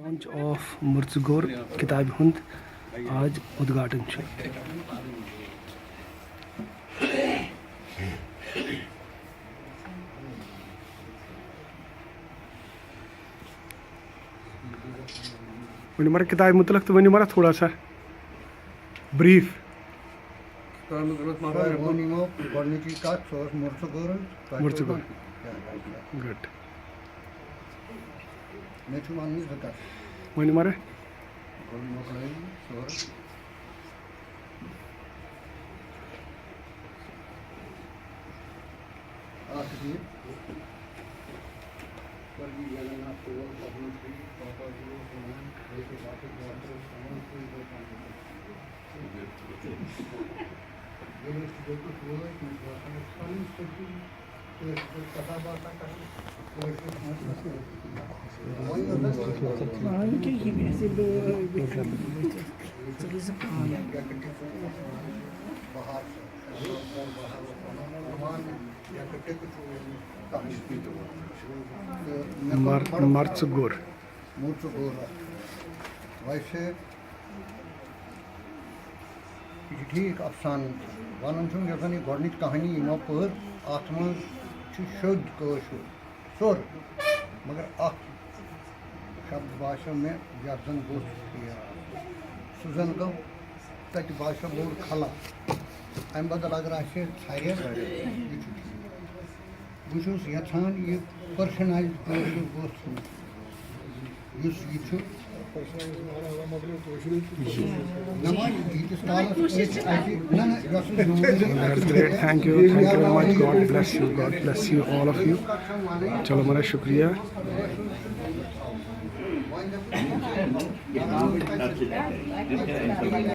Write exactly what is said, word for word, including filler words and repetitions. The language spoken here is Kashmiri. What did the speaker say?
Launch of Murtsugor کتابہِ ہُنٛد آز اُدگاٹن چھُ۔ ؤنِو مگر کتابہِ مُتعلق تہٕ ؤنِو مگر تھوڑا سا brief۔ کتابہِ مُتعلق ما سر، بہٕ نِمو گۄڈٕنِچی کتھ، سُہ اوس مُرژٕ گوٚر حظ۔ تۄہہِ مُرژٕ چھُو گوٚر۔ وَنُن؟ Good۔ مےٚ چھُ وَنُن زٕ کَتھٕ۔ ؤنِو مَرٕ۔ گۄڈٕ مۄکلٲیِو سورُے۔ اَکھ دِ۔ ورگی جگن ناتھ تول پدم شری پاپا جی اوس وَنان، بیٚیہِ تہِ باقٕے ڈاکٹر اوس وَنان، تُہۍ گوٚو پَنُن۔ ییٚلہِ أسۍ یوٚتَتھ وٲتۍ، مےٚ چھُ باسان، أسۍ چھِ پَنٕنۍ سٲتھی۔ مر-، مرژٕ گوٚر۔ مرژٕ گوٚر۔ ویسے یہِ چھُ ٹھیٖک، افسانہٕ وَنُن چھُم، یۄس زَن یہِ گۄڈٕنِچ کہانی یِمو پٔر، اَتھ منٛز چھُ شوٚد کٲشُر سوٚر، مگر اَکھ شبد باسیو مےٚ، یَتھ زَن بُتھ پھیران۔ سُہ زَن گوٚو تَتہِ باسیو بوٚڑ خلا۔ اَمہِ بدل اگر آسہِ ہے ژھرِ، یہِ چھُ ٹھیٖک۔ بہٕ چھُس یَژھان یہِ پٔرسنلایز کٲشُر گوٚژھ یُس یہِ چھُ۔ نہ وۄنۍ ییٖتِس کالَس أسۍ اَتہِ، نہ، نہ، یۄس یہِ That's great. Thank you. Thank you very much. God bless you. God bless you, all of you. چلو مَرٕ، شُکریہ۔